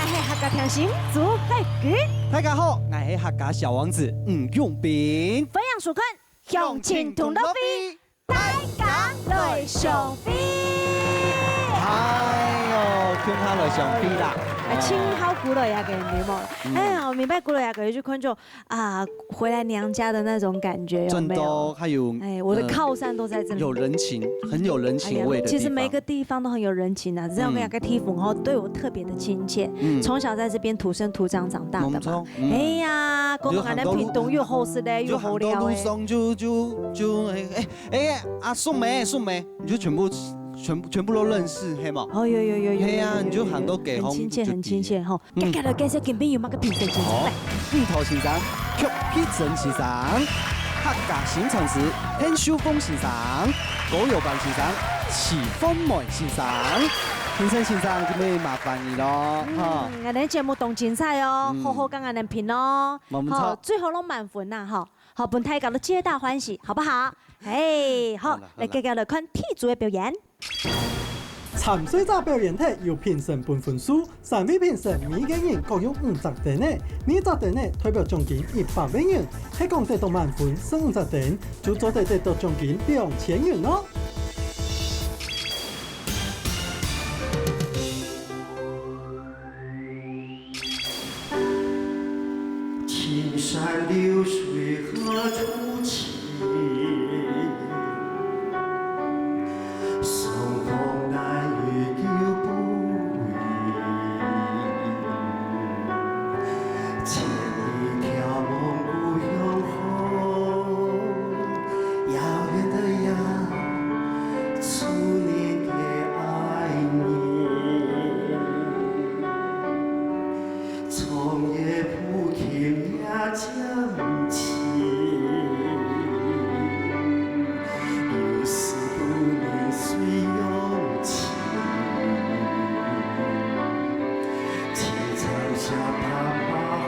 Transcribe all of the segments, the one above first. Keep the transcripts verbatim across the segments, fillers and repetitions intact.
，𠊎係客家甜心朱海軍。大家好，𠊎係客家小王子吳永斌。歡迎收看《鄉親同樂會》，大家來相會。哎喲，共下來相會啦！哎，盡好古老爺个，你無？嗯。哎呀，𠊎明白古老爺个，就看著 啊，回來娘家的那種感覺，有沒有？真的，還有，哎，我的靠山都在這裡。呃，有人情，很有人情味的地方。哎呀，其實每個地方都很有人情啊，只要那個地方吼，嗯。對我特別的親切。嗯。從小在這邊土生土長長大的嘛。沒錯，嗯。哎呀，講到恁樣屏東又好食咧，又好料欸。就行到路上就，就，就，哎，哎，哎，阿叔姆，叔姆，你就全部，全部，全部都認識，係無？哦，有，有，有，有，嘿啊，有，有，你就行到街坊，有，有，很親切，就，很親切吼。 嗯。介紹介紹，今晡日有麼个評審先生？好，芋頭先生、曲必珍先生、客家新傳師、陳秀鳳先生、高友邦先生、徐鳳梅先生。評審先生，今晡日麻煩你咯，嗯，哈。𠊎等節目當精彩哦，嗯。好好㧯𠊎等評哦。無錯。好，最後攏滿分啦，吼。好，分大家都皆大歡喜，好不好？嘿，好，好了，好了。來，繼續來看第一組个表演。 參賽者表演忒，由評審分分數，三位評審每個人各有五隻燈仔，每隻燈仔代表獎金一百個銀，係講得到滿分十五隻燈，就做得得到獎金兩千銀哦。 青山綠水何處尋？送風難遇舊不易。千里眺望故鄉好，遙遠的呀，初戀的愛你。 長夜不停夜漸深，有時不眠睡鄉親。青山下白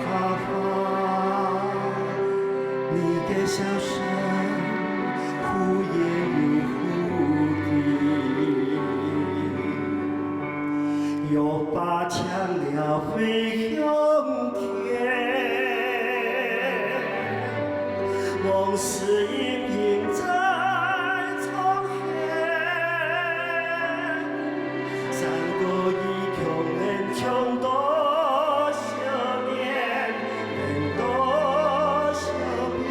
髮花，你的笑聲忽遠又忽近。 又把強調回鄉田，往事隱隱在窗前。山歌已窮人窮多少年，人多少遍。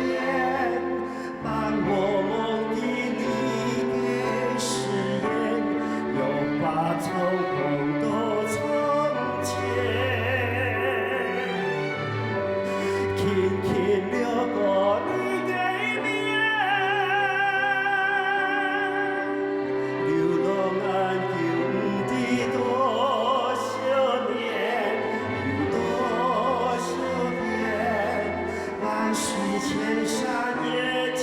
半茫茫的你的誓言，又把春風到窗前。輕輕掠過你的面，流浪安久，不知多少年，有多少遍。 萬水千山也情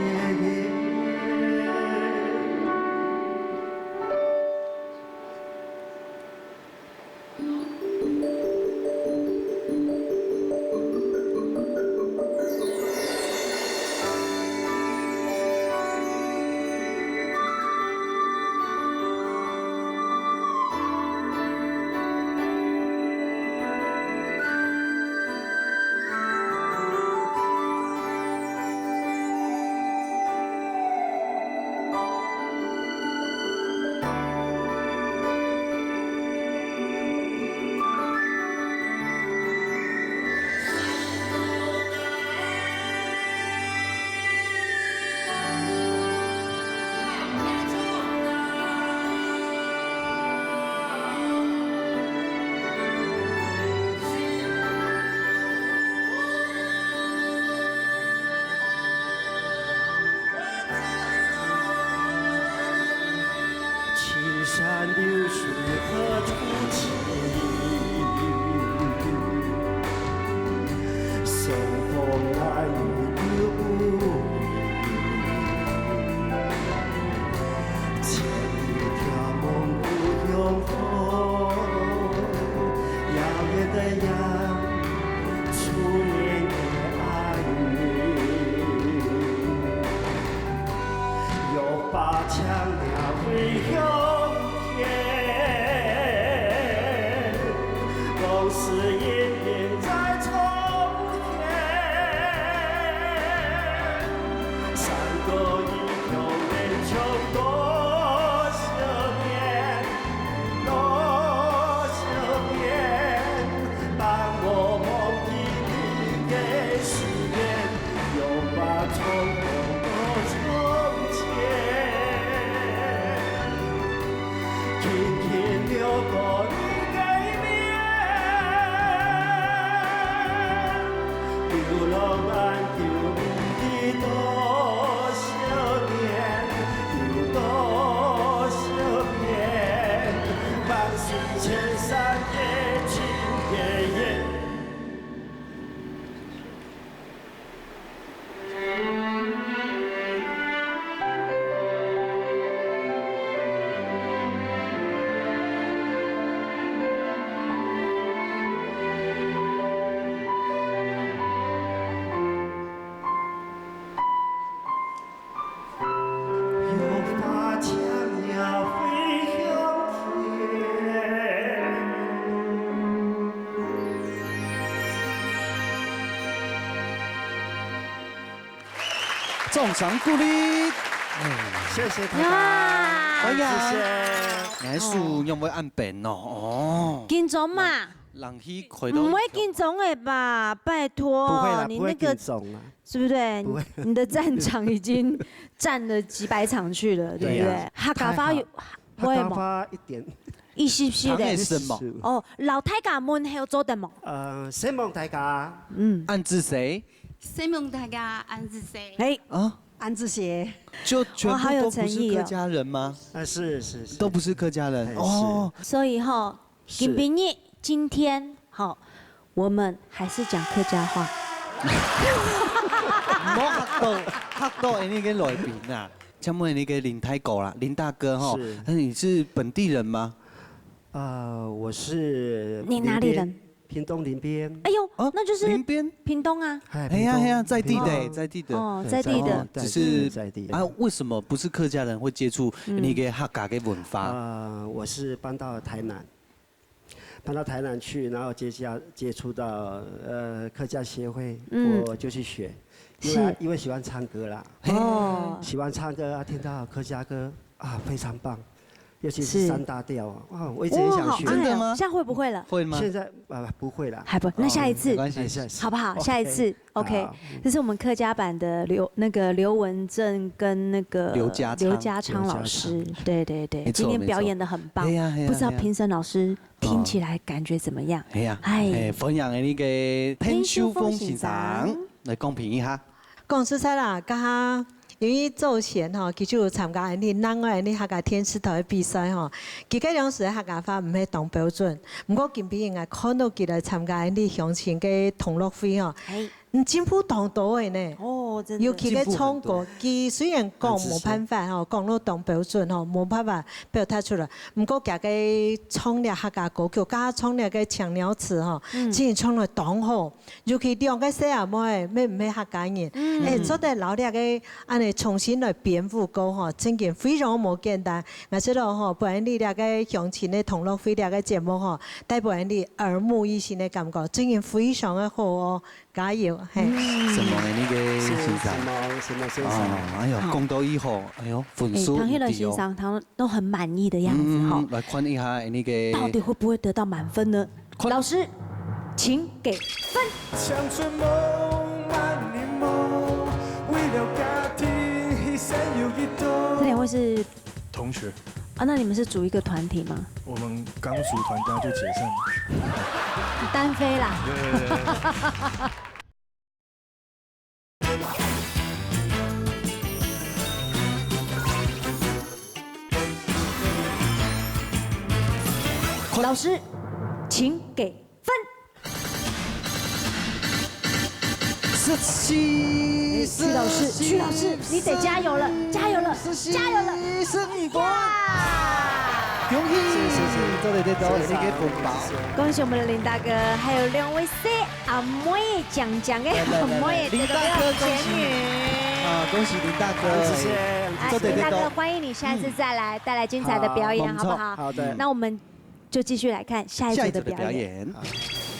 也愿。青山绿水何处寻？送风难遇旧不易。千里眺望故乡好，遥远的呀，初恋的爱你。 又把强调回乡田，掌聲鼓勵。謝謝大家，呀。歡迎。謝謝。𠊎手仰會恁冰哦？哦。緊張嘛？冷氣開到毋會緊張的吧？拜託，不會啦，你那個不會緊張啦。是不是？不會。你的戰場已經戰了幾百場去了，對不對？對呀。客家話有，太好。會無？客家話一點。一息息的。講些什麼？哦，摎大家問候做得無？呃，承蒙大家。嗯。恁仔細。承蒙大家，恁仔細。嘿。啊？恁仔細。就全部都不是客家人嗎？哇，好有誠意哦。啊，是，是，是。都不是客家人。哎，是。哦。所以吼， 是。今晡日，今天，好，我們還是講客家話。莫嚇到，嚇到𠊎等个來賓啊。請問𠊎等个林大哥啦，林大哥吼，是。那你是本地人嗎？呃，我是你哪裡人？林邊，屏東林邊。哎呦，哦，那就是林邊？屏東啊。哎，哎呀，屏東，哎呀，在地的，屏東。在地的。哦，在地的。在地的，只是，在地的。啊，為什麼不是客家人會接觸那個客家的文化？嗯。呃，我是搬到台南。 搬到台南去，然後接下，接觸到，呃，客家協會，嗯。我就去學，因為，是。因為喜歡唱歌啦。哦。喜歡唱歌啊，聽到客家歌啊，非常棒，尤其是，是。三大調啊，哇，我一直很想學。哦，好，真的嗎？哎呀，現在會不會了？會嗎？現在，啊，不會啦。還不，那下一次，哦，沒關係。哎，下一次。好不好？OK。下一次。 OK，好。這是我們客家版的劉，那個劉文正跟那個劉家昌。劉家昌老師。劉家昌。對，對，對，沒錯，今天表演得很棒。沒錯。哎呀，哎呀，不知道評審老師聽起來感覺怎麼樣？哎呀，哎。哎，歡迎𠊎等个田秀鳳先生來講評一下。講實在啦，這下因為早前吼，佢就有參加𠊎等另外𠊎等客家電視台个比賽吼，佢該當時个客家話毋係當標準，毋過今晡日𠊎看到佢來參加𠊎等鄉親个同樂會吼，哎。 嗯，進步當多个呢。哦，真的。尤其个唱歌，進步很多。佢雖然講無辦法吼，講到當標準吼，無辦法表達出來，毋過佢个唱這客家歌曲，加唱這个青鳥詞吼，嗯。真正唱到當好。尤其兩個細阿妹，乜毋係客家人，嗯。哎，做得摎這个恁呢重新來編舞歌吼，真經非常無簡單。𠊎知道吼，本來這个鄉親个同樂會這个節目吼，帶本來耳目一新个感覺，真經非常个好哦。 加油，嘿。承蒙𠊎等个先生。承蒙，承蒙先生。哦，哎喲，好。講到以後，哎喲，分數哎，唐希倫先生，他都很滿意的樣子哈。嗯，來看一下𠊎等个到底會不會得到滿分呢？看。老師，請給分。這兩位是同學。啊，那你們是組一個團體嗎？我們剛組團，等下就解散了。單飛啦。對，對，對，對。老師，請給分。十七，哎，曲老師，十七，曲老師，你得加油了，加油了，十七，加油了！十五分。呀！恭喜，謝謝，謝謝。做得得到你个紅包。謝謝，謝謝。恭喜我們的林大哥，還有兩位細阿妹，靚靚个阿妹，來，來，來，來，得到了前女。林大哥，恭喜。啊，恭喜林大哥，好，謝謝。哎，做得得到。林大哥，歡迎你下次再來，嗯。帶來精彩的表演，好，好不好？好的。那我們 就繼續來看下一組的表演。下一組的表演。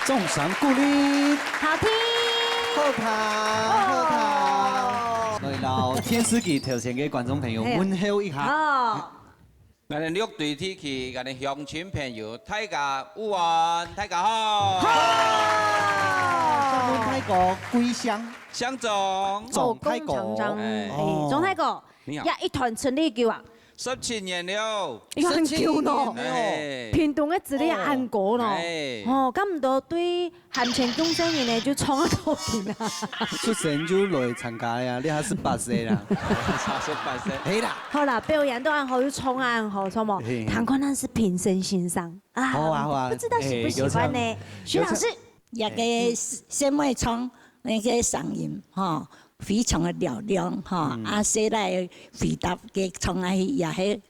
掌聲鼓勵。好聽。好聽，好聽。哦。來，摎電視機頭前个觀眾朋友問候一下。哦。𠊎等六堆地區，𠊎等鄉親朋友，大家午安，大家好。好。請問大哥貴姓？姓鍾。鍾大哥。哦，鍾大哥。哎。哦。鍾大哥，你好。呀，一團成立幾久啊？十七年了。哎呀，很久呢。十七年了。哎。屏東个資歷恁高呢。哦。哎。哦，該毋多對 喊錢共振个呢，就唱啊好聽啊。出生就來參加呀，你還十八歲啦。三十八歲。係啦。好啦，表演都恁好，又唱啊恁好，著無？嘿。聽看恁係評審欣賞啊。好啊，好啊。不知道喜不喜歡呢？哎，有請，徐老師。有請。這個姊妹唱，那個聲音，哈，非常个嘹亮，哈，嗯。啊，所以來回答个唱啊，也係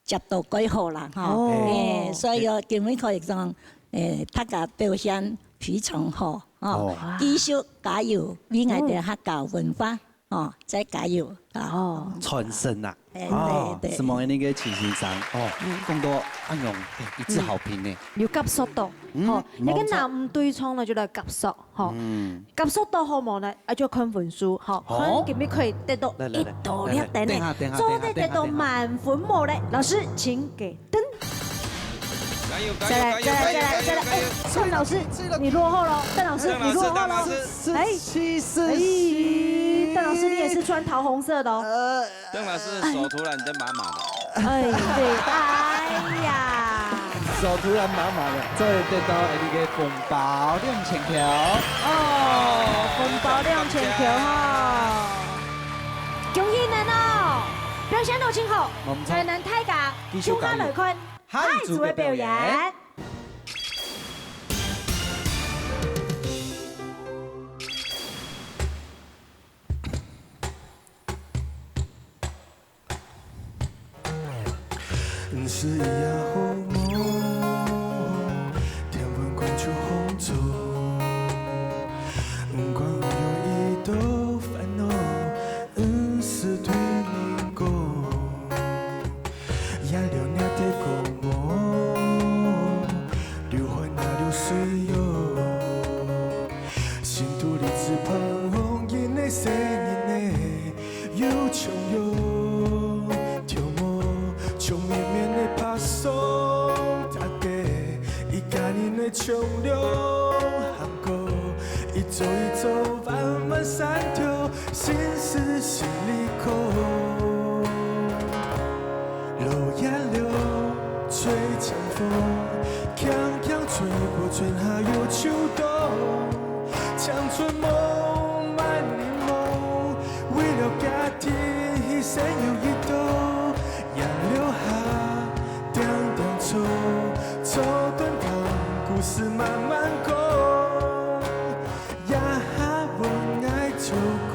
接到蓋好啦，吼。哦。哎，所以哦，今晡日可以講，哎，大家表現非常好，吼。哦。繼續加油，為𠊎兜客家文化，吼，再加油，啊。哦。傳承啊。哎，哦，對，對。係無恁呢个徐先生，哦，嗯。講到恁樣，哎，一致好評呢。嗯。有感受到，嗯，吼，那個無錯。男女對唱呢，就來感受。 吼。嗯。感受到好無呢？啊，就看分數，吼，哦。看今晡日可以得到幾多粒燈呢？來，來，來，來，來，等下，等下，做得得到滿分無呢？等下，等下。老師，請給燈。加油，加油，再來，加油，再來，再來，加油，再來。加油，加油。哎，鍾老師，你落後了，鄧老師，你落後了。鄧老師，鄧老師。哎，十七，十七。哎，鄧老師，你也是穿桃紅色的哦。呃， 鄧老師手突然間麻麻的。哎，對，哎呀。手突然麻麻的，做得得到𠊎兜个紅包兩千箍。哦，紅包兩千箍吼。恭喜你哦，表現到真好，無錯。來，咱大家繼續加油。共下來看下一組个表演。下一組个表演。 毋使一夜好夢，天昏光就紅燭。毋管我有幾多煩惱，毋使對人講。夜流若在講夢，流汗若流水喲。心肚裡只盼望一個細人仔 有笑容，跳舞，笑綿綿个白髮，大家一家人个笑容，行過一座一座彎彎山頭，心事心裡講。落葉了，吹清風，輕輕吹過，春夏又秋冬。 青春夢，萬里夢，為了家庭犧牲又幾多？葉落下，點點錯，錯斷腸，故事慢慢講。這下分𠊎照顧，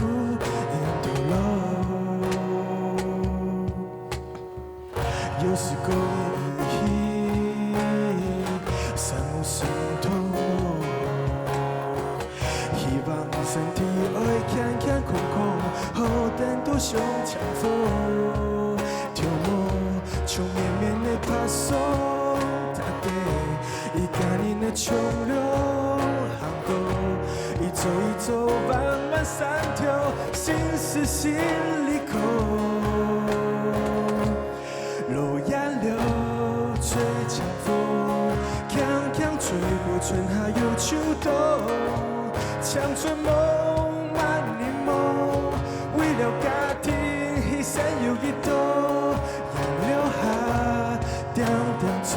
一路落。 有時過意毋去，山無山頭無。希望身體愛健健康康，好等到上清風。跳舞，笑綿綿个白髮，大家一家人个笑容，行過一座一座彎彎山頭，心事心裡講。 落葉了，吹清風，輕輕吹過，春夏又秋冬。青春夢，萬里夢，為了家庭犧牲又幾多？葉落下，點點錯，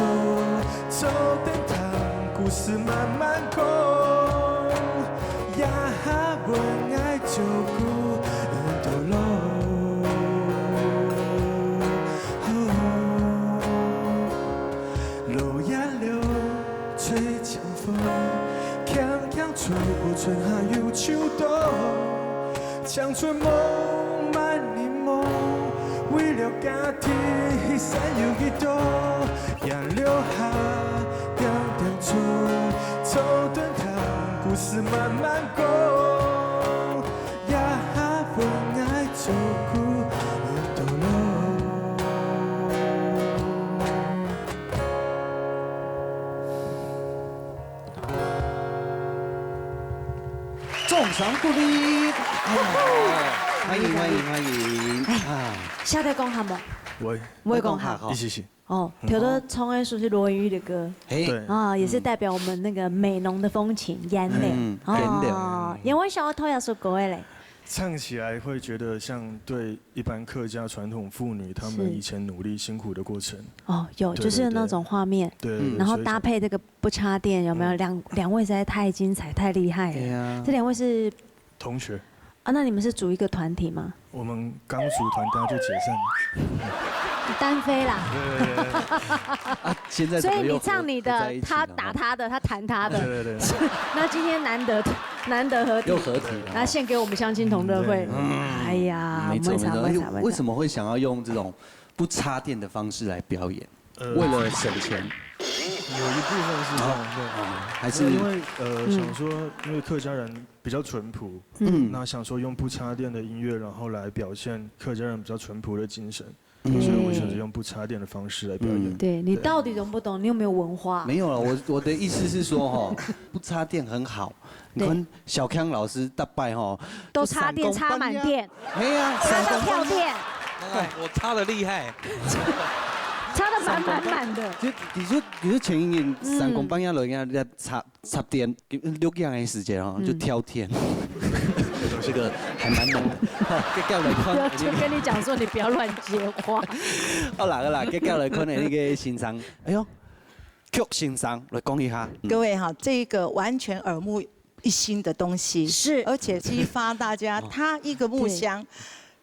錯斷腸，故事慢慢講。 這下分𠊎照顧，一路落。落葉了，吹清風，輕輕吹過，春夏又秋冬。青春夢，萬里夢，為了家庭犧牲又幾多？ 葉落下，點點錯，錯斷腸，故事慢慢講。這下分𠊎照顧，一路落。掌鼓勵。哎呀，欢迎欢迎欢迎啊！晓得讲客无？会。会讲客吼。一起行。哦，听到唱的是罗云玉的歌。嘿。对。啊，也是代表我们那个美浓的风情，胭脂。嗯，胭脂。哦，因为想要偷一首歌的嘞。唱起来会觉得像对一般客家传统妇女她们是。以前努力辛苦的过程。哦，有，对，就是那种画面。对，对，对，然后搭配这个不插电，有没有？所以想，嗯。两，两位实在太精彩，太厉害了。对啊。这两位是同学。啊，那你们是组一个团体吗？我们刚组团，大家就解散了。单飞啦。对，对，对。啊，现在怎么又合，所以你唱你的，合在一起了？他打他的，他弹他的。对，对，对。那今天难得，难得合体。又合体了。那献给我们乡亲同乐会。对。哎呀，没错，没错。为什么会想要用这种不插电的方式来表演？呃，为了省钱。有一部分是这样，对。哦，还是因为，呃，嗯。想说，因为客家人比较淳朴，嗯。那想说用不插电的音乐，然后来表现客家人比较淳朴的精神，嗯。所以我们选择用不插电的方式来表演。嗯。对，你到底懂不懂？你有没有文化？没有了，我，我的意思是说，吼，不插电很好。你看对。小康老师大拜吼，都插电，就三公分呀。插满电。嘿呀，都在跳电。三公分呀。哎，我插得厉害。插得满满满的。就，你说，你说前一年嗯。三公半夜落去啊，插，插电，录影的时间哦，嗯。就跳电。这个还蛮难的。好，接下来看不要，就跟你讲说你不要乱接话。好啦，好啦，接下来看那个先生，哎呦，曲先生来讲一下。嗯。各位哈，这个完全耳目一新的东西，是。而且激发大家，哦。他一个木箱对。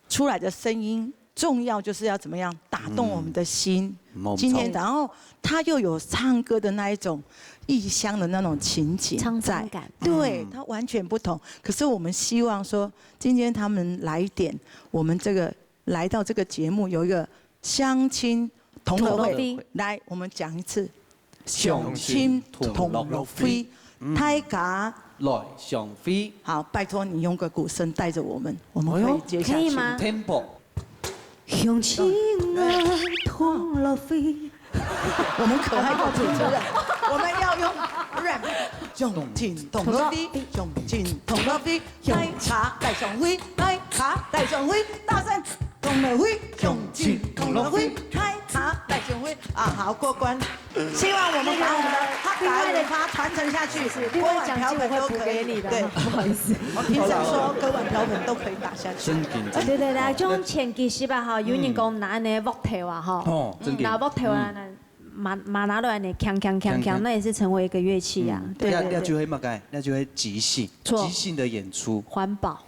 出来的声音，重要就是要怎么样打动我们的心。嗯。没错。今天，然后他又有唱歌的那一种异乡的那种情景在，沧桑感。对，嗯。他完全不同。可是我们希望说，今天他们来一点，我们这个，来到这个节目有一个乡亲同乐会。同乐会。来，我们讲一次。乡亲同乐会。乡亲同乐会。嗯。大家来相会。好，拜托你用个鼓声带着我们，我们可以接下去。哎呦，可以吗？Tempo。乡亲啊，同乐会。我们可爱的主持人，我们要用rap。乡亲同乐会，乡亲同乐会，大家来相会，大家来相会，大声，同乐会，乡亲同乐会，大家来相会。啊，好，过关。 希望我们把我们的客家文化传承下去，那个，另外奖金我会补给你的，锅碗瓢盆都可以。对。不好意思。我评审说，锅碗瓢盆都可以打下去。真紧张。对对对，像前几集吧，哈，有人讲拿那个木头啊，哈，哦，真的。拿木头啊，嗯。那，嘛，嘛拿落来呢，锵锵锵锵，锵锵。那也是成为一个乐器啊。嗯，对对对。那，那就会嘛该，那就会即兴，错。即兴的演出。环保。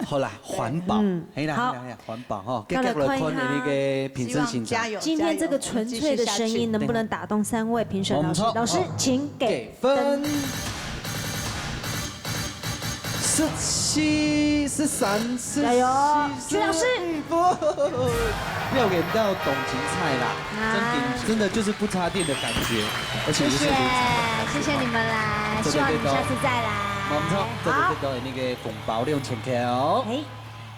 好啦，环保，嗯，嘿啦，好。嘿啦，嘿啦，环保吼。再来看一下。接下来看的那个评审先生。希望加油，今天这个纯粹的声音能不能打动三位评审老师？加油。我们从，老师，请给分。给分。十七、十三、十四、加油，徐老师。十五。没有演到董芹菜啦，啊。真的，真的就是不插电的感觉，而且就是，谢谢，谢谢你们来，希望你们下次再来。没错，好。对对对对，那个 红包两千块哦。哎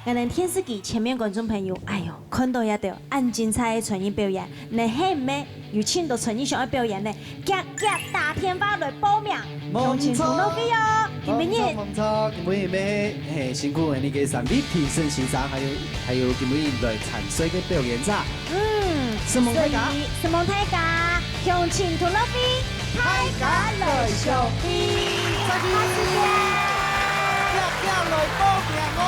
，𠊎等电视机前面观众朋友，哎哟，看到這兜恁精彩个才藝表演，你係毋係有盡多才藝想愛表演呢？遽遽打電話來報名，鄉親同樂會哦！今晡日，無錯，無錯，今晡日，嘿，辛苦𠊎等个三位評審先生，還有，還有今晡日來參賽个表演者。 嗯，承蒙大家。所以，承蒙大家，鄉親同樂會，大家來相會。再見。下次見。遽遽來報名哦。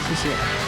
謝謝。